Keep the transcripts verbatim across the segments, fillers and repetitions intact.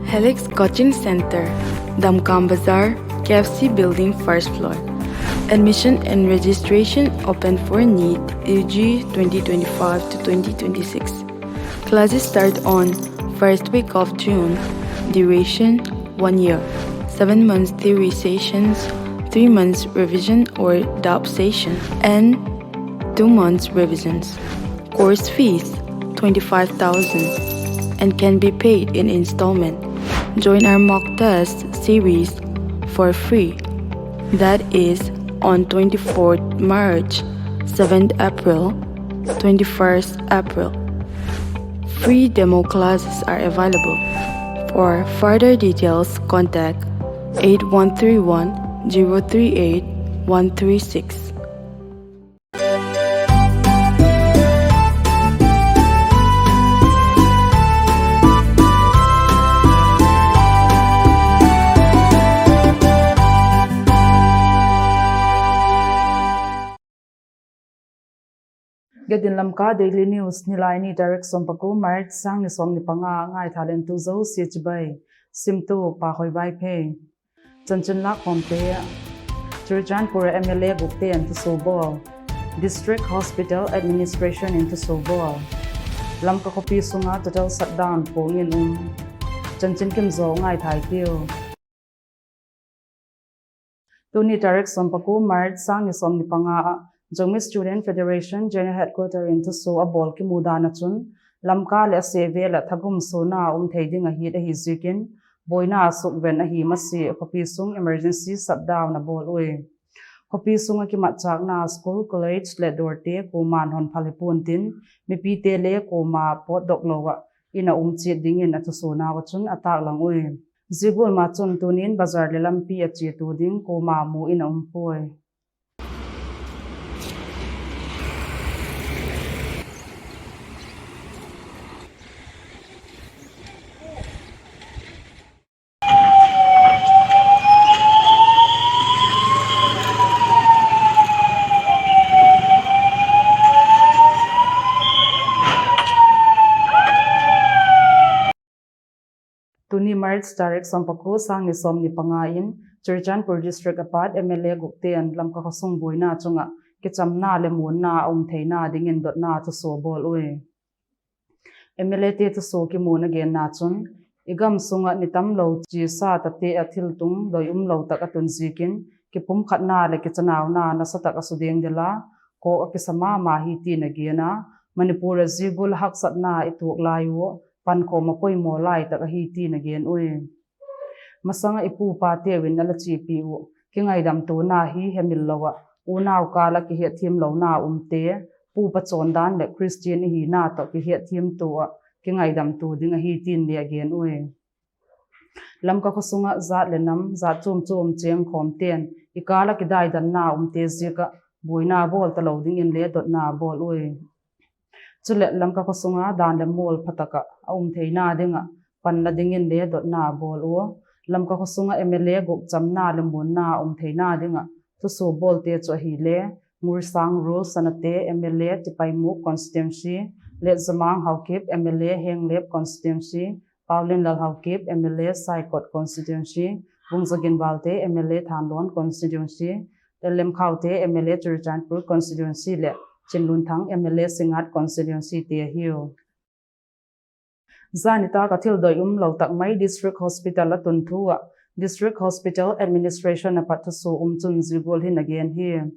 Helix Coaching Center, Damkam Bazar, K F C Building, first floor. Admission and registration open for NEET U G twenty twenty-five to twenty twenty-six. Classes start on first week of June. Duration, one year. Seven months theory sessions, three months revision or doubt session, and two months revisions. Course fees, twenty-five thousand, and can be paid in installment. Join our mock test series for free. That is on twenty-fourth March, seventh April, twenty-first April. Free demo classes are available. For further details, contact eight one three one, zero three eight, one three six. Getin Lamka Daily News, nilaini tarik som paku March, sang ni som ni panga, ngaithalen thu jouse chibai. Simtu Pakhoi Vaiphei. Chanchin lakkhomte. Churachandpur M L A gukte in thuso bol. District Hospital Administration in thuso bol. Lamka khopi sunga total shutdown pongin um. Chanchin kimjo ngaithai tiu. Tuni tarik som paku March, sang ni som ni panga a, Zomi Student Federation General Headquarter in thuso abol kimu dan a chun, Lamka le aseivel a thagum sona um thei ding ahi, ahi jikin, boina sukven ahi masi, khopi sung emergency shutdown abol ui. Khopi sunga kimatchakna school, college le dorte koiman hon phal hipon tin, mipite le koima potdoh louva in a um cheh dingin athuso nauva chun ataklang ui. Jigulma chun tunin bazar le lampi a chetu ding koima mu in a um poi. Tuni March tarik som paku, sang ni som ni panga in Churachandpur District apat M L A gukte in Lamka khosung boina chunga kichamna le monna aum theina dingin dotna thuso abol ui. M L A te thuso kimuna genna chun, igam sunga nitam lou chesa tate a thiltung doi umlou tah atun jikin, kipumkhatna le kichanauna nasatah a sudeng dela, kok akisa mama hi tin agena, Manipur a jigul haksatna ituak lai u, pankhom apoimo lai tah ahi tin agen ui. Masanga ipu ipa teuvin ala chepi u, kingaidam tona hi hemil louva, unau kala kihetthem louna umte, pupa chondan le Christian ihina toh kihetthem tua, kingaidam tu ding ahi tin le agen ui. Lamka khosunga jat le nam, jat chom chom chengkhom ten, ikala kidaidanna umte jika, boina bol talou dingin le dotna abol ui. Chule Lamka khosunga dan le mol phataka aum theina dinga panna dingin le dotna abol u. Lamka khosunga M L A guk chamna le monna aum theina dinga thuso bolte chu ahile, Ngursang Rul Sanate M L A Tipaimukh Constituency, Letjamang Haokip M L A Henglep Constituency, Paolienlal Haokip M L A Saikot Constituency, Vungzagin Valte M L A Thanlon Constituency, L M Khaute M L A Churachandpur Constituency le Chinlunthang M L A Singngat Constituency te ahiu. Janita a thil doi umlou tah mai District Hospital atun thu a, District Hospital Administration apat thuso um chun jigul hin agen hi.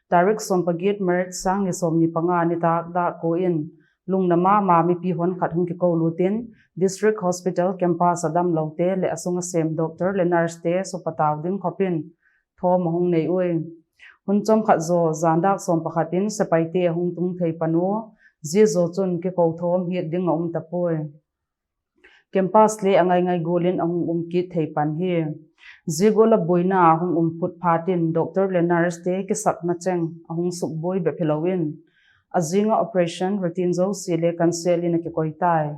Tarik som paget March sang ni som ni panga nitah dak ko in, lungna mama mipi hon khat hung kikou lutin, District Hospital campus a damlou te le asunga sem doctor le nurse te sopatau ding khopin, thom ahung nei ui. Hun chomkhat jo, jan dak som pakhat in sepaite ahung tung thei pan u, jeh jo chun kikou thom hiat ding aum tapoi. Campus le angai ngai gulin ahung um kit thei pan hi. Jigul a boina ahung um phut phat in doctor le nurse te kisakna cheng ahung sukboi bep hilou in, ajinga operation routine jouse le cancel in akikoi tai.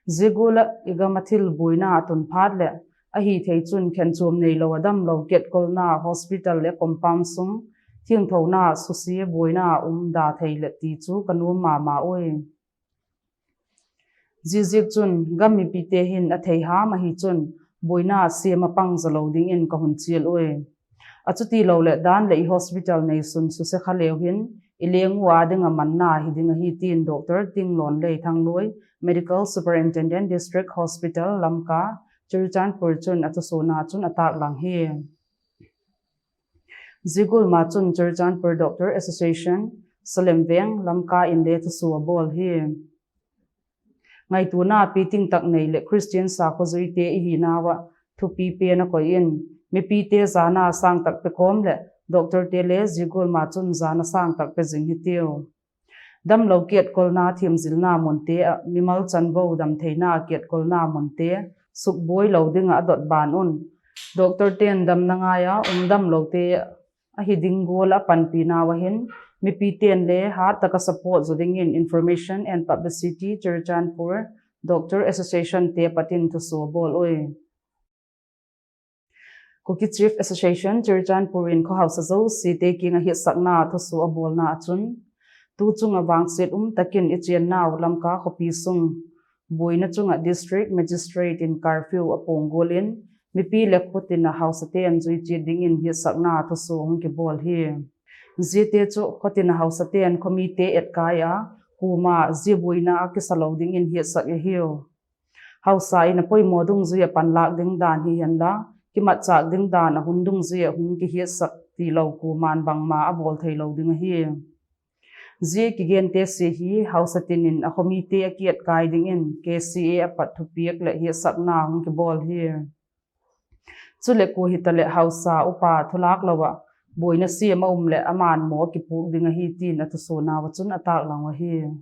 Jigul a igam a thil boina atun phat le, ahithei chun khenchom neilou a damlou ketkolna hospital le compound sung, thingthouna suse boina umda thei le ti chu kanom mama ui. Ziaziak chun gam mipite hin athei ham ahi chun boina sem apang jalo dingin kahung chil uve. Achuti louleh dan le i hospital neisun suse khaleu hin i leng u a dinga manna hiding ahi tin Doctor Tinglonlei Thangloi, Medical Superintendent District Hospital Lamka, Churachandpur chun athusuona chun ataklang hi. Zia gulma chun Churachandpur Doctor Association, Salem Veng, Lamka in le thusuo abol hi. Ngaituona piting tak nei le Christian sakho juite ihinauva thupi pen akoi in, mipite jana sangtah pe kom le doctor te le zia gulma chun jana sangtah pe jing hitiu. Damlou kiatkolna themjilna munte a, mimal chanvo damtheina kiatkolna munte sukbuai lou dinga adot ban un, doctor ten damna ngaia um damloute ahi ding gual apanpinauva hin, mipiten le hattaka support jo dingin Information and Publicity Churachandpur Doctor Association te patin thusuo abol uve. Kuki Chief Association Churachandpur in khohaosa jouse te kinga hetsakna thusuo abolna achun, tuchunga vangset umtakin ichennau Lamka khopi sung boina chunga District Magistrate in curfew apong gual in, mipi le khotin a haosaten jui chet dingin hetsakna thusuo hung kibol hi. Ziate chu khotin a haosaten khomite etkai a, koma zia boina akisa lou dingin hetsak ahiu. Haosa in apoimo dungjuia panlak ding dan hihenla, kimatchah ding dan a hun dungjuia hung kihetsak tilou koman bangma abol theilou ding ahi. Zia kigente se hi haosa tin in akhomite akiatkai dingin K C A apat thupiak le hetsakna hung kibol hi. Chule koi hitaleh haosa upa thulak louva boina sem aum le amanmo akipuk ding ahi tin athusuonauva chun ataklang uve.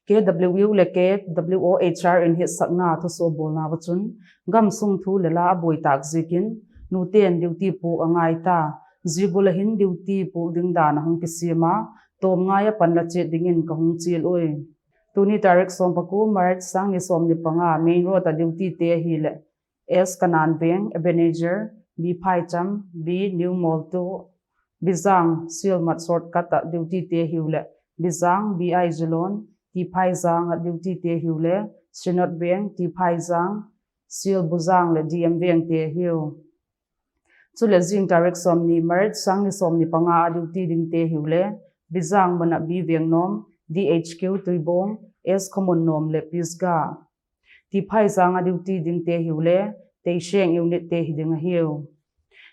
K W U le K W O H R in hetsakna thusuo abolnauva chun, gamsung thu le la aboi tak jiakin, nuten duty puk angaita, zia gula hin duty puk ding dan ahung kisema, tomngai a panla chet dingin kahung chil uve. Tuni tarik som paku March sangni somni panga main road a duty te ahileh, S Kananveng, Ebenezer, B Phaicham, B New Moltu, Bijang, Sielmat shortcut a duty te ahiuleh, Bijang, B I Jilon, T Phaijang a duty te ahiuleh, Synod Veng, T Phaijang, Sielbujang le D M Veng te ahiu. Chule jing tarik somni March sangni somni panga a duty ding te ahiuleh, Bijang muna B Vengnom, D H Q Tuibong, S Khomunnom le Pisga. T Phaijang a duty ding te ahiuleh, Teisheng unit te hiding ahiu.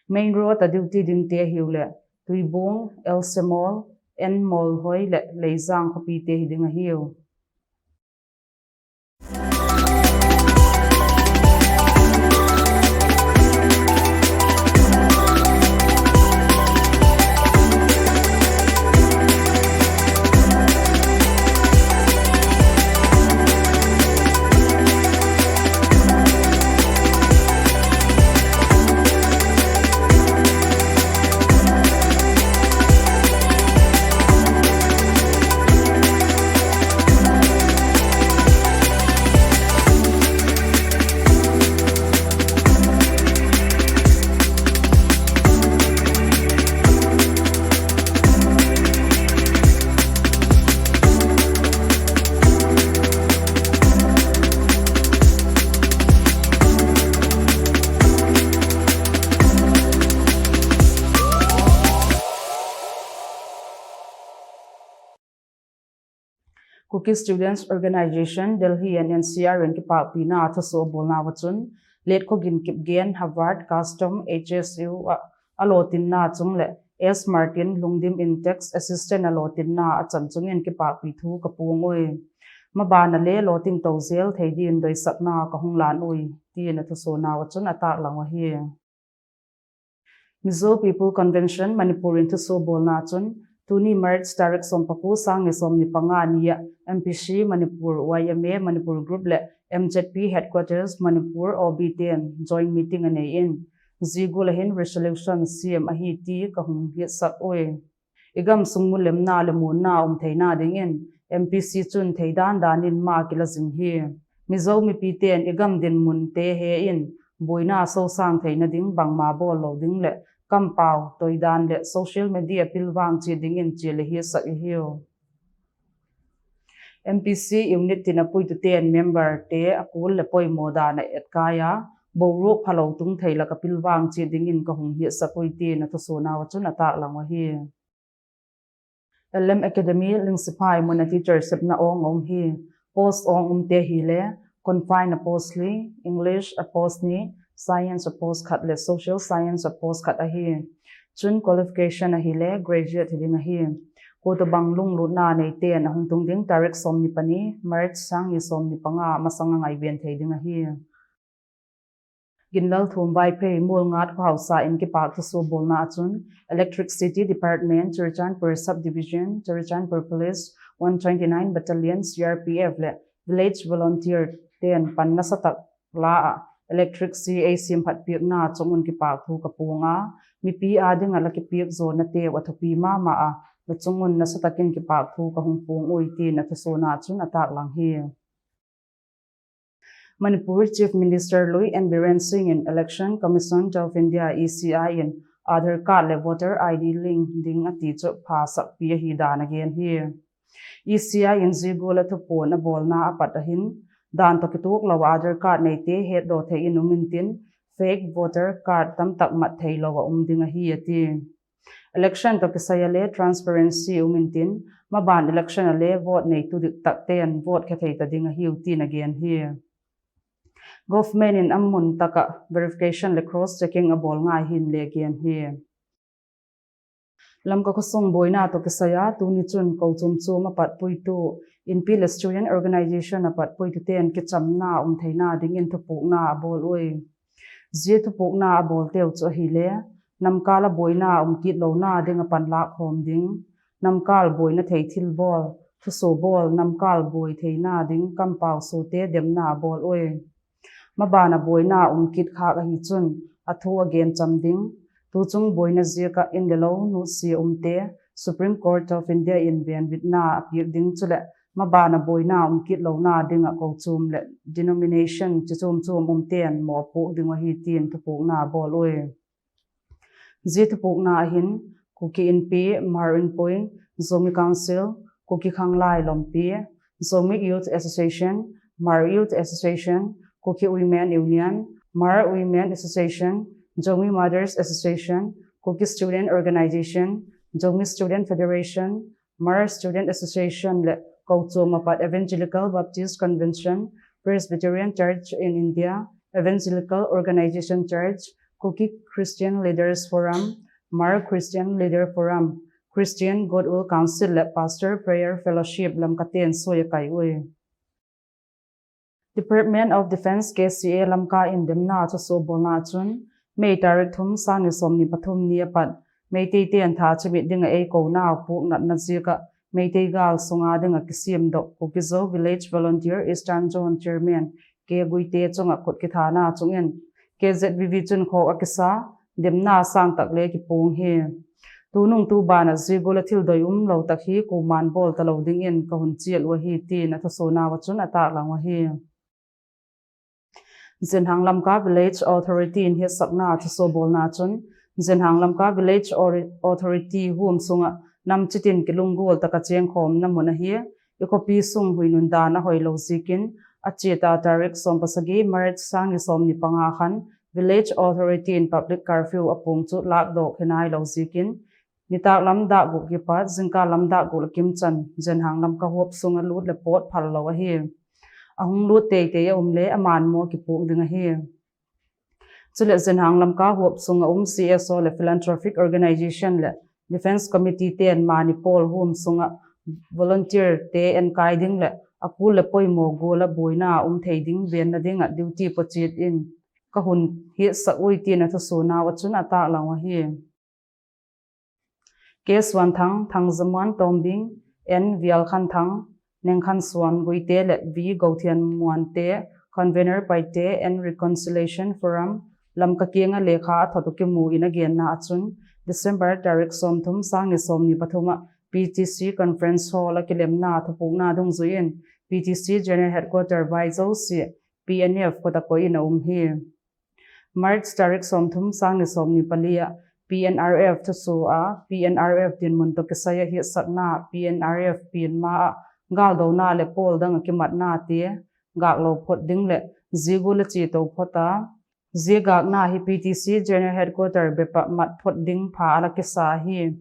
Main road a duty ding te ahiuleh, Tuibong, L Semol, N Molhoi le Leijang khopi te hiding ahiu. Kuki Students Organization, Delhi and N C R in kipakpina thusuo abolnauva chun, Letkhogen Kipgen, Harvard, Custom, H S U a, alotinna chung le S Martin, Lungdim Intex Assistant alotinna achan chungin kipakpi thu kapuang uve. Mabana le loting tou jel thei din doisakna kahung lan uve, tin athusuonauva chun ataklang uve. Mizo People Convention Manipur in thusuo abolna chun, tuni March tarik som paku sangni somni panga nia M P C Manipur, Y M A Manipur Group le M Z P Headquarters Manipur O B ten joint meeting anei in, zia gula hin resolution sem ahi ti kahung hetsak uve. Igamsung mulemna le monna umtheina dingin M P C chun theidan danin ma kila jing hi. Mizo mipiten igam dinmun te he in boina sosang theina ding bangma bol lou ding le kampau, toidan le social media pilvang chet dingin chele hetsak ahiu. M P C unit tin apuituten member te akul le poimo dan a etkaiya, boruak phalou tung thei lah a kapilvang cheh dingin kahung hiatsak uve tin athusoh nauva chun ataklang u ahi. L M Academy Lingsiphai muna teacher sepna ong aum hi. Post ong umte hile, confined a post li, English a post ni, science a post khat le social science a post khat ahi. Chun qualification ahile graduate hiding ahi. Kotobang lunglutna neiten ahung tung ding tarik somni pani March sangni somni panga masanga ngaiven thei ding ahi. Ginlalthum Vaiphei Molngat khohaosa in kipak thusoh bolna achun Electricity Department, Churachandpur Subdivision, Churachandpur Police, one twenty-nine Battalion, C R P F le Village Volunteer ten pan nasatak la a electricity eisemphat piakna chungun kipak thu kapuong a, mipi adinga la kipiak jonate athupi mama a, la chungun nasatakin kipak thu kahung puong uve tin athusohna chun ataklang hi. Manipur Chief Minister lui N Biren Singh in Election Commission of India, E C I in Aadhaar card le voter I D link ding ati chu phasakpi ahi dan agen hi. E C I in jigula thuphon abolna apat ahin, dan toh kituak lou Aadhaar card neite hetdoh thei in um intin, fake voter card tamtak mat thei lou aum ding ahi ati. Election toh kisai a le transparency um intin, maban election a le vote neitu diktak ten vote khe thei ta ding ahiu tin agen hi. Government in amun taka verification le cross checking abol ngai hin le agen hi. Lamka khosung boina toh kisai a tuni chun kochom chom apat puitu, inpi le student organization apat puitu ten kichamna um theina dingin thupukna abol uve. Jia thupukna abol teu chu ahile, namkal a boina um kit louna ding a panlak khom ding, namkal boina thei thil bol, thusoh bol, namkal boi theina ding kampau sote demna abol uve. Maban a boina um kit khak ahi chun, athu agen cham ding, tuchung boina jia ka in le lou nusia umte, Supreme Court of India in venbitna apiak ding chule, maban a boina um kit louna ding a kochom le denomination chi chom chom um ten mo apuak ding ahi tin thupukna abol uve. Jia thupukna ahin, Kuki Inpi, Hmar Inpui, Zomi Council, Kuki Khanglai Lompi, Zomi Youth Association, Hmar Youth Association, Kuki Women Union, Hmar Women Association, Zomi Mothers Association, Kuki Student Organization, Zomi Student Federation, Hmar Student Association le kochom apat Evangelical Baptist Convention, Presbyterian Church in India, Evangelical Organization Church, Kuki Christian Leaders Forum, Hmar Christian Leader Forum, Christian Goodwill Council le Pastor Prayer Fellowship Lamka ten soi akai uve. Department of Defence, K C A, Lamka in demna thusoh bolna chun, May tarik thum, sangni somni pathum ni apat, Meitei ten tha chimit dinga eikouna puak natna jia ka, Meitei gal sunga dinga kisem doh Kuki-Zo Village Volunteer Eastern Zone Chairman K Guite chunga khut kithana chungin, K Z V V chun khok akisa, demna sangtak le kipuong hi. Tunung tuban a jigula thil doi um lou tak hi koiman bol talou dingin kahung chial u ahi tin athusoh nauva chun ataklang u ahi. Zenhang Lamka Village Authority in hiatsakna thusoh bolna chun, Zenhang Lamka Village Ori-, Authority huam sunga nam chitin kilunggol taka chengkhomna mun ahi, i khopi sung huinun dan ahoi lou jikin, acheta tarik som pasagi March sangni somni panga khan, Village Authority in public curfew apuong chu lakdoh khenai lou jikin, nitak lam dak gup kipat, jingkah lam dak gup le kimchan, Zenhang Lamka huap sunga lut le pot phal lou ahi. Ahung lut teitei a um le aman mo kipuong ding ahi. Chule Zenhang Lamka huap sunga um C S O le philanthropic organization le Defence Committee ten mani pawl huam sunga volunteer te enkai ding le akul le poimo gola boina um thei ding venna dinga duty pochet in kahung hiatsak uve tin athusoh nauva chun ataklang u ahi. K Suanthang, Thangzamuan Tombing, N Vialkhanthang, Nengkhansuan Guite le V Gouthianmuan te, Convener Paite and Reconciliation Forum, Lamka kianga lekha athot u kimu in agenna achun, December tarik somthum sangni somni pathum a P T C Conference Hall a kilemna thupukna dungjuiyin P T C General Headquarter Vaizo si P N F kota koiyin aum hi. March tarik somthum sangni somni pali a P N R F thusoh a P N R F dinmun toh kisai a hiatsakna P N R F pianma a galdouna le pawl dang a kimatna te gaklo phot ding le zia gual a chetou phot a, zia gakna hi P T C General Headquarter bep a mat phot ding pha a la kisa hi.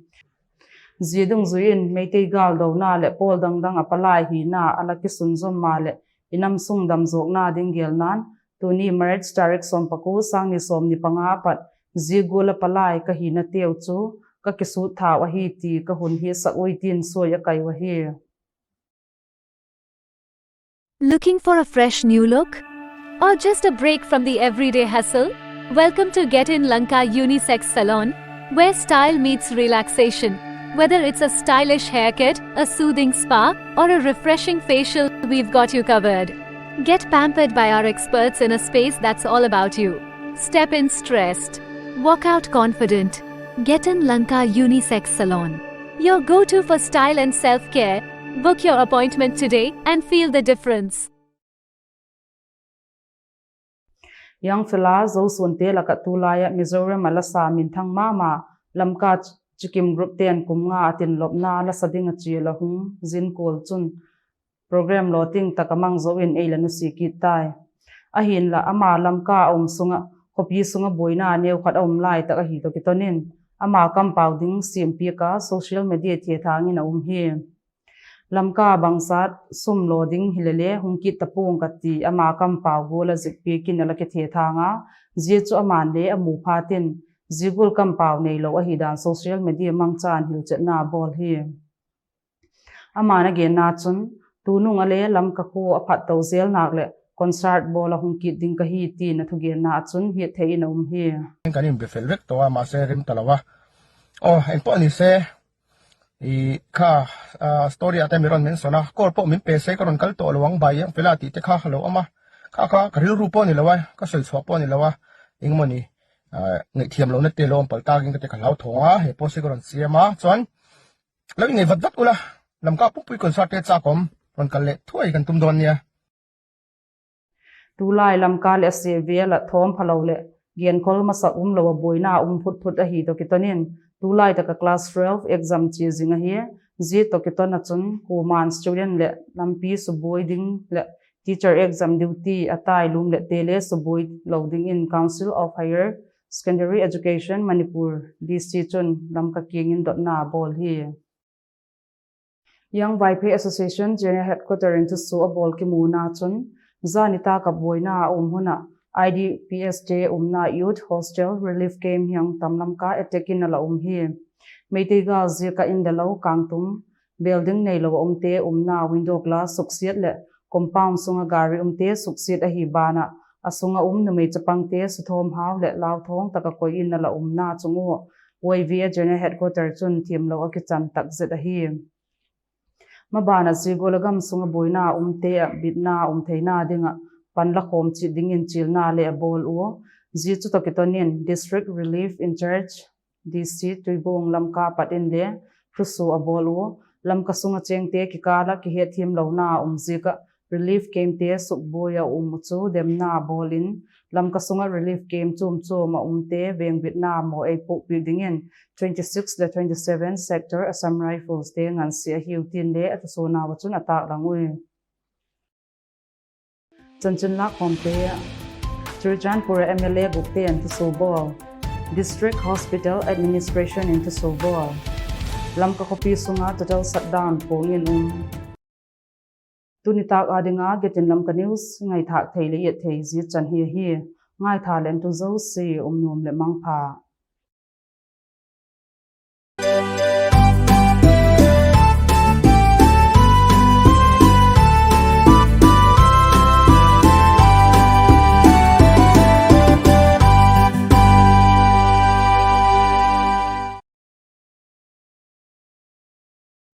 Zia dungzui in Meitei galdouna le pawl dangdang a palai hina a la kisunzom ma le i nam sung damzawkna ding gelnan, tuni March tarik sawm paku, sang ni sawm ni panga a pat zia gual a palai ka hina teu chu ka kisut thau ahi ti ka hun hisak ui tin suai a kai u ahi. Looking for a fresh new look? Or just a break from the everyday hustle? Welcome to Get In Lanka Unisex Salon, where style meets relaxation. Whether it's a stylish haircut, a soothing spa, or a refreshing facial, we've got you covered. Get pampered by our experts in a space that's all about you. Step in stressed. Walk out confident. Get In Lanka Unisex Salon, your go-to for style and self-care. Book your appointment today and feel the difference. Young Fela Zosunte laka tulai a Mizoram a la sa minthang mama Lamka Ch-, Chikim Group ten kum nga a tin lopna la sa ding a chia la hung zin kol chun program lawting taka mang zo in ei la nusi kit tai. Ahinla ama Lamka a um sunga, khopi sunga buaina neu khat a um lai tak ahi toh kitonin, ama kampau ding siampi ka social media thethang in a um hi. Lamka bangzat sum lo ding hilele hung kit tapung ka ti ama kampau gual a zikpi kin a la kithethang a, zia chu aman le a mu phatin, zia gual kampau nei lo ahi dan social media mangchan hilchetna a bawl hi. Aman a genna chun, tunung a le Lamka kho a phat to zel nak le concert bawl a hung kit ding ka hi, tin a thugenna a chun hiat thei in a um hi. Kan in befel vek to a, ma se rim ta lo a. Oh, en po ni se, i kha, ah, story a te mi ron mention a, kor po min pe se ka ron kal to lo ang bai ang pela ti te kha lo ama. Kha kha ka ril ru po ni lo a, ka soi chho po ni lo a. Ing mo ni, ah, ngai thiam lo na te lo ang pal ta ging ka te ka lau thong a, he po se ka ron siam a. Chuan, lo i ngei vat vat ula, Lamka pumpi concert te cha kom, ron kal le thuai kan tum dawn nia. Tulai Lamka le a se vel a thawm pha lo le, genkhol masak um lo a buaina a um phut phut ahi toh kitonin, tulai taka class twelve exam chia zing ahi, zia toh kiton a chun, kuman student le lampi subuai ding le teacher exam duty a tai lum le te le subuai lo ding in Council of Higher Secondary Education Manipur, D C chun Lamka kiang in dotna a bawl hi. Young Vaiphei Association General Headquarter in thusuo a bawl kimuna chun, zani taka buaina a um huna I D P S te umna Youth Hostel Relief Camp hiang tam Lamka attack in a la um hi. Meitei gal ziaka in le lo kangtum, building nei lo a umte umna window glass suksiat le compound sunga gari umte suksiat ahi bana, a sunga um numei chapangte suthawm hau le lauthawng taka koi in a la umna chung u, Y V A General Headquarter chun thiam lo a kichan tak zet ahi. Mabana zia gual a gam sunga buaina a umte a bitna a um theina dinga pan la khawm chih dingin chilna le a bawl u. Zia chu toh kitonin District Relief In Charge D C Tuibong Lamka pat in le thusuo a bawl u. Lamka sunga chengte kikala kihetthiam lona a um ziaka relief camp te sukbuai a um u chu demna a bawlin, Lamka sunga relief camp chum chum a umte vengbitna maw ei puhpi dingin twenty six le twenty seven Sector Assam Rifles te ngansia hiu tin le a thusuona a chun a taklang ui. Chanchin lak khawmte, Churachandpur M L A gupte in thusuo bawl, District Hospital Administration in thusuo bawl, Lamka khopi sunga total shutdown pawngin um. Tuni tak a dinga Getin Lamka News ngaithak thei le iat thei zia chan hi ahi. Ngaitha le entu zosia um nuam le mangpha.